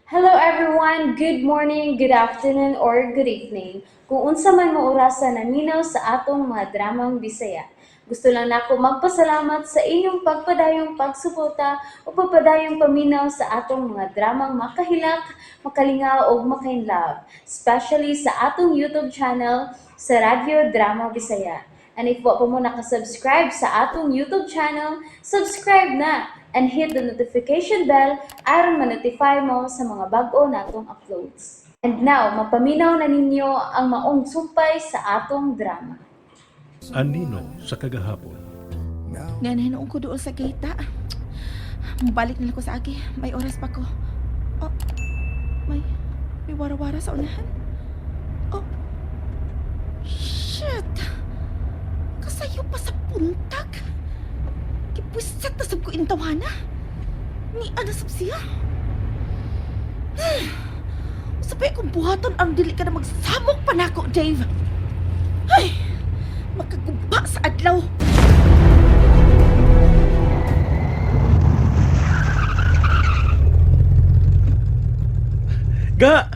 Hello everyone! Good morning, good afternoon, or good evening. Kung unsa man mo orasa naminaw sa atong mga dramang Bisaya. Gusto lang nako magpasalamat sa inyong pagpadayong pagsuporta o pagpadayong paminaw sa atong mga dramang makahilak, makalingaw ug makainlove, especially sa atong YouTube channel sa Radyo Drama Bisaya. And if wa pa mo nakasubscribe sa atong YouTube channel, subscribe na and hit the notification bell aron ma-notify mo sa mga bag-o natong uploads. And now, mapaminaw na ninyo ang maong sumpay sa atong drama. Anino sa kagahapon. Nga nahinuong ko doon sa gate. Mubalik na lang ko sa agi. May oras pa ko. Oh, may wara-wara sa unahan. Oh, shit! Kasayo pa sa puntag. Kipwisat na sab ko intawana. Ni ana sab siya. Usapay akong buhaton ang dili ka na magsamok pa nako, Dave. Ay, makaguba sa adlaw. Ga!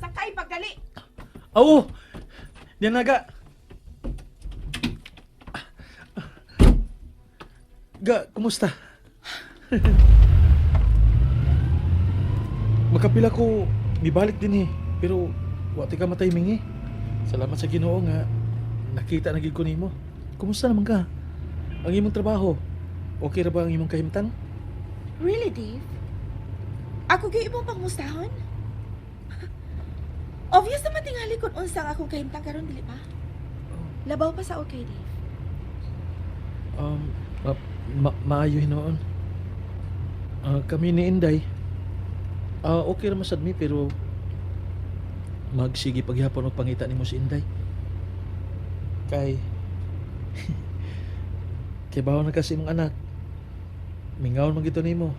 Sakay pagdali. Oo! Diyan na, ga! Ga, kumusta? Makapila ko, mibalik din eh. Pero, wa ti ka matiming eh. Salamat sa Ginoo nga nakita na gid ko nimo. Kumusta naman ka? Ang imong trabaho, okay ra ba ang imong kahimtang? Really, Dave? Ako gyud imong pangmustahon? Obvious naman tingali kung unsa ang akong kahimtang karon, dili ba? Labaw pa sa okay, Dave. Um, maayo hinuon. Ah, kami ni Inday. Ah, okay ra man sad mi pero magsige paghapon og pangita nimo si Inday. Kay kay bawo na kasi imong anak. Mingaw man gito nimo.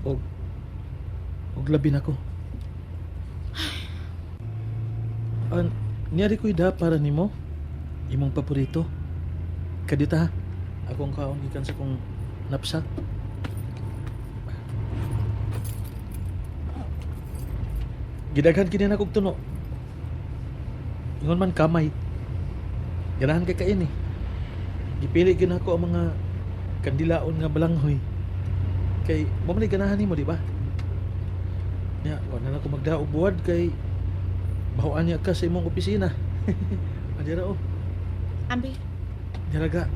Og og labi nako. An niari ko'y da para nimo imong paborito. Kadita ha. Akong kaon gikan sa kong napsak. Gidaghan kini na kog tuno. Ingon man kamay. Ganahan kay kain eh. Gipili gyud nako ang mga kandilaon nga balanghoy. Kay mo man ganahan nimo, di ba? Nya, wa na lang ko magdaog buwad kay bahuan niya ka sa imong opisina. Adira oh. Ambi, Diraga.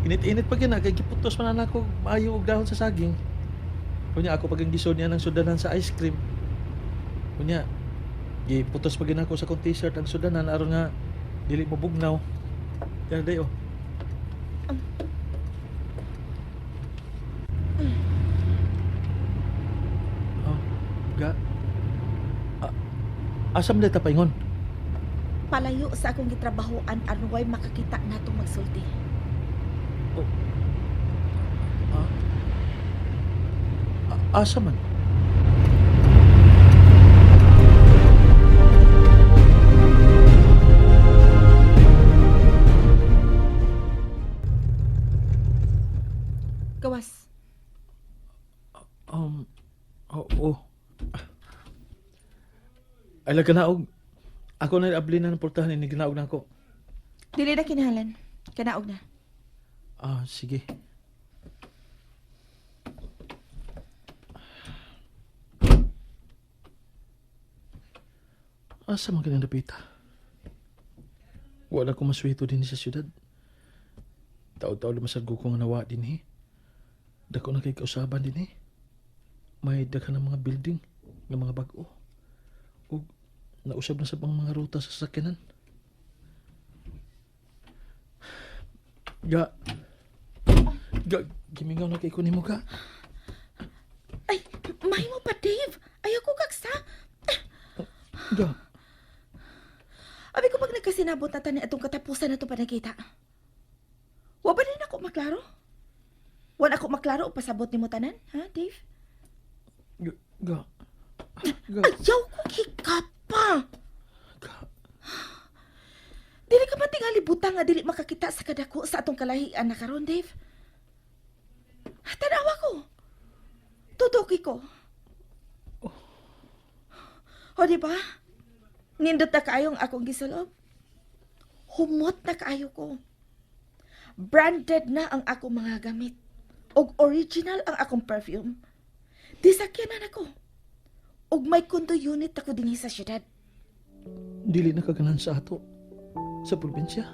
Init-init pa gina kay giputos man na ako maayo og dahon sa saging. Kunya ako pag gisod niya ng sudanan sa ice cream. Kunya giputos pa gina ako sa akong t-shirt ang sudanan aron nga dili mo bugnaw. Dira day oh. Oh, ga. Ah, asam na ta paingon? Palayo sa akong gitrabahoan aron way makakita natong magsulti. Ah? Asa man? Gawas. Oo. Ay, laga naog. Ako na abli na ng portahan, ini ginaog na ako. Dili na kinahanglan. Kanaog na. Ah, sige. Asa man kanang dapita? Wala ko maswito din sa syudad. Taod-taod lumasad ko kung nawa din eh. Dako na kay kausaban din eh. May daghan ng mga building, ng mga bag-o. Ug nausab na sa pang mga ruta sa sakyanan. Ga. Ga, gimingaw na kay ko nimo ka. Ay, mahimo pa, Dave. Ayaw ko kaksa. Ga. Abi ko pag nagkasinabot na tani atong katapusan na itong panagita. Wa ba din ako maklaro? Wa na ako maklaro o pasabot nimo tanan, ha, Dave? Ga. Ga. Ga. Ayaw ko hikapa. Ga. Dili ka man tingali butang nga dili makakita sa kadako sa atong kalahian na karon, Dave. Tanawa ko. Tutuki ko. O, di ba? Nindot na kaayong akong gisulob. Humot na kaayo ko. Branded na ang akong mga gamit. Og original ang akong perfume. Disakyanan ako. Og may condo unit ako dinhi sa syudad. Dili na kaganan sa ato. Sa probinsya.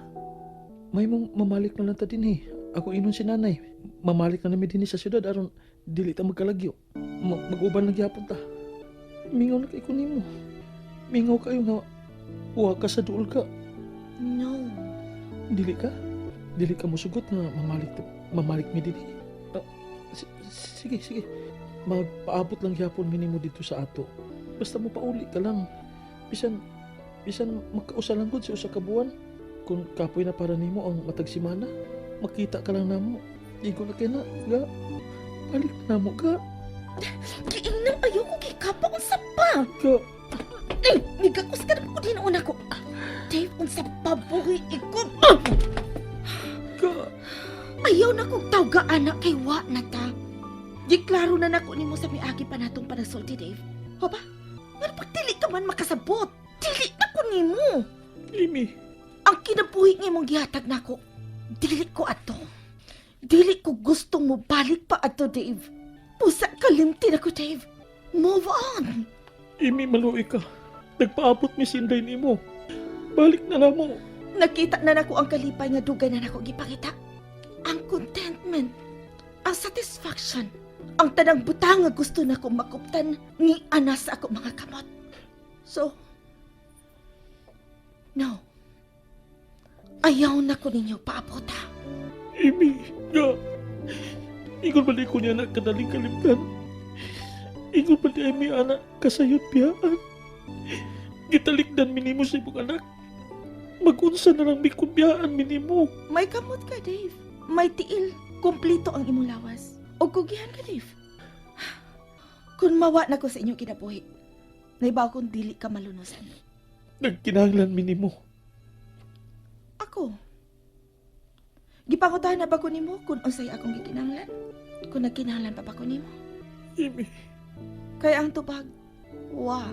May mong mamalik na lang ta din eh. Ako inon si nanay. Mamalik na nami din sa syudad aron dili ta magkalagyo. Mag-uban lang gyapon ta. Mingaw na kay ko nimo. Mingaw kayo nga wa ka sa duol ka. No. Dili ka? Dili ka musugot nga mamalik mi dinhi. Ah, sige, sige. Magpaabot lang gyapon mi nimo dito sa ato. Basta mo pauli ka lang. Bisan bisan magkausa lang gud sa usa ka buwan. Kung kapoy na para nimo ang matag semana, makita ka lang namo. Igo na kay na, ga. Balik na namo ka. Giingnan ayoko kay kapa unsa pa. Ga. Ay, nigakos ka na ko din una ko. Dave, unsa pa buhi iko. Ga. Ayaw na kong tawga anak kay wa na ta. Giklaro na nako nimo sa miagi pa natong panagsulti, Dave. Ho ba? Nga pag dili ka man makasabot, dili na ko nimo. Limi. Ang kinabuhi nga imong gihatag nako, dili ko ato. Dili ko gustong mo balik pa ato, Dave. Pusa kalimtin ako, Dave. Move on. Imi maluoy ka. Nagpaabot mi sinday nimo. Balik na namo. Nakita na nako ang kalipay nga dugay na nako gipakita. Ang contentment, ang satisfaction, ang tanang butang nga gusto nako makuptan ni ana sa ako mga kamot. So, no. Ayaw na ko ninyo paabot ha. Imi, ga. Ingon ba di ko niya anak kadaling kalimtan? Ingon ba di ay mi anak kasayod biyaan? Gitalikdan minimo sa imong anak. Magunsa na lang mi kumbiyaan minimo. May kamot ka, Dave. May tiil. Kumplito ang imong lawas. O kugihan ka, Dave. Kung mawa na ko sa inyong kinabuhi, naibaw kong dili ka malunusan. Nagkinahanglan minimo. Ako. Gipangutahan na ba ko nimo kung unsay akong gikinahanglan? Kung nagkinahanglan pa ba ko nimo? Imi, Kaya ang tubag, wa.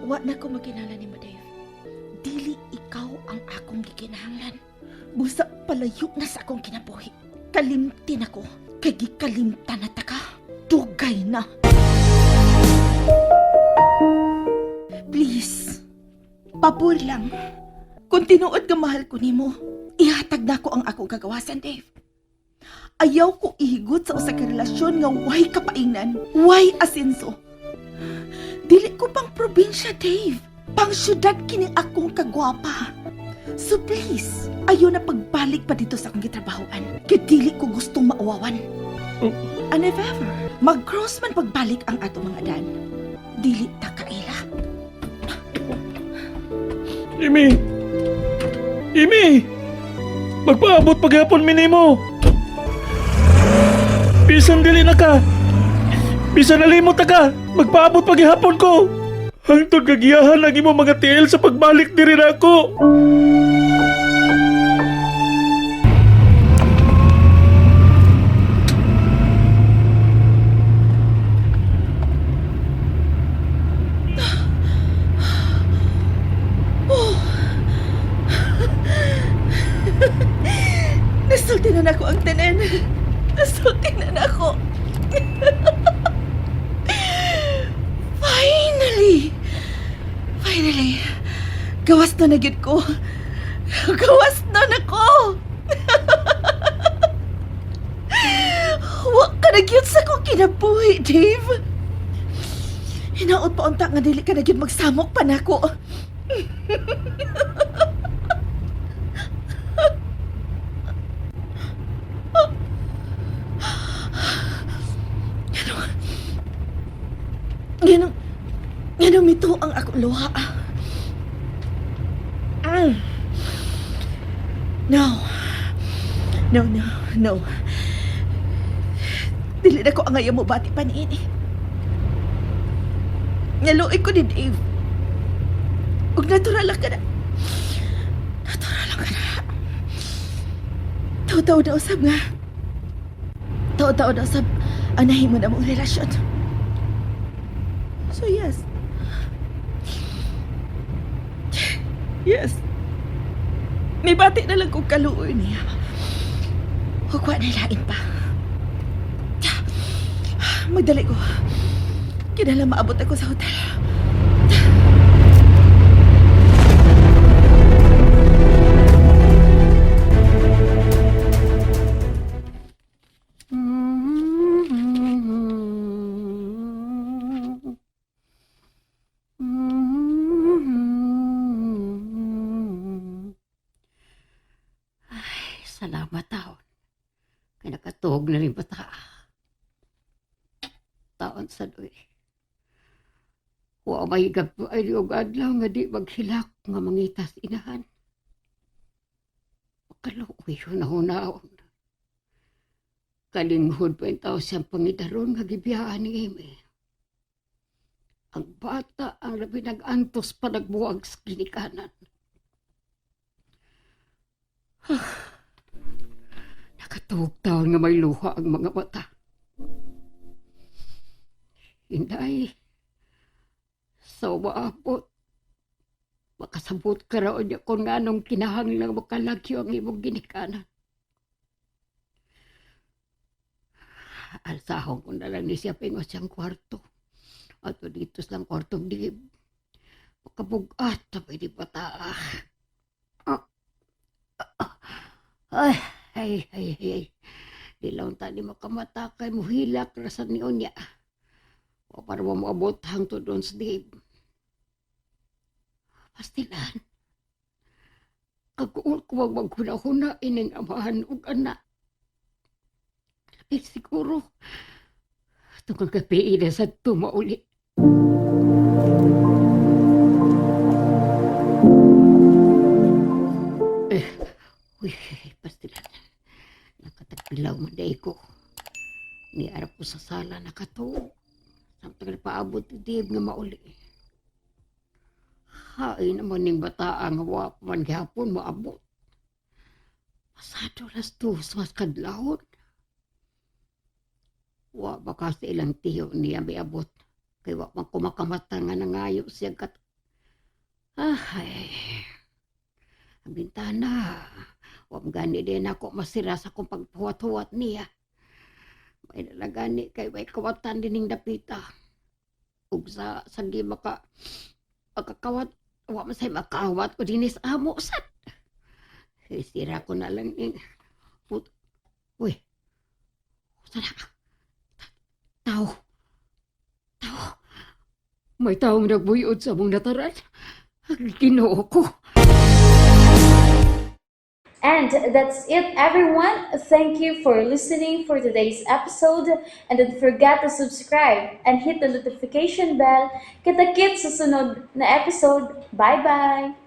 Wa na ko magkinahanglan nimo, Dave. Dili ikaw ang akong gikinahanglan. Busa palayo na sa akong kinabuhi. Kalimtin ako, kay gikalimtan na ta ka. Dugay na. Please, pabor lang. Kung tinuod ka mahal ko nimo, ihatag na ko ang akong kagawasan, Dave. Ayaw ko ihigot sa usa ka relasyon nga way kapaingnan, way asenso. Dili ko pang probinsya, Dave. Pang syudad kini akong kagwapa. So please, ayaw na pagbalik pa dito sa akong gitrabahoan. Kay dili ko gustong mauwawan. And if ever, mag-cross man pagbalik ang ato mga dan, dili ta kaila. Imi! Imi! Magpaabot paghapon minimo. Bisan dili na ka. Bisan nalimot na ka. Magpaabot paghapon ko. Hangtod kagiyahan ang imong mga tiil sa pagbalik diri na ako. Nasulti na nako ang tanan. Nasulti na nako. Finally! Finally! Gawas na na gyud ko. Gawas na nako. Wa ka na gyud sa akong kinabuhi, Dave. Hinaot pa unta nga dili ka na gyud magsamok pa nako. Ganong, ganong mito ang akong luha. Mm. No. No, no, no. Dili na ko ang ayaw mo bati pa niini. Naluoy ko ni Dave. Ug natural lang ka na. Natural lang ka na. Taw-taw na usab nga. Taw-taw na usab. Ang nahimo na mong relasyon. So yes. Yes. May bati na lang kong kaluoy niya. Hukwa na lain pa. Magdali ko. Kinala maabot ako sa hotel. Ay, salamat taon. Kaya nakatuog na rin bata. Taon sa doy. Wa may gab ay og adlaw nga di maghilak nga mangitas inahan. Makaluoy hunahunaon. Kalinghod pa yung tao siyang pangidaron nga gibiyaan ni Amy. Ang bata ang labi nag-antos pa nagbuwag sa ginikanan. Nakatuog taon nga may luha ang mga mata. Inday, sa umaabot, makasabot ka raw niya kung anong kinahanglang makalagyo ang imong ginikanan. Alsahon ko na lang ni siya pingos siyang kwarto. Ato dito sa kwarto di makabugat tapay di bata. Ah, ah, ay, ay, ay, ay, ay. Di lang tani makamata kay muhilak ra sa niyon niya. O para mo maabot hangtod doon sa dib. Pastilan. Kaguol ko wag maghuna-huna ining amahan ug anak. Lapit siguro. Tungkol gabi ina sa tumauli. Eh, uy, pastilan. Nakatagpilaw man day ko. Niarap ko sa sala nakatuog. Samtang paabot ni Dave nga mauli. Hain naman ning bataa nga wa pa man gihapon maabot. Pasado las dos mas kadlawon. Wa baka sa ilang tiyo niya miabot. Kay wa man kumakamata nga nangayo siya kat. Ay, ang bintana. Wa man gani din ako masira sa akong paghuwat-huwat niya. May nalagani kay way kawatan dining dapita. Ug sa sagi maka makakawat wa man say makawat ko dinis amo sad. Eh, sira ko na lang ning put. Uy. Sana. Tao. Tao. May taong nagbuyod sa mong nataran. Ang Ginoo ko. And that's it, everyone. Thank you for listening for today's episode. And don't forget to subscribe and hit the notification bell. Kita-kits sa sunod na episode. Bye-bye!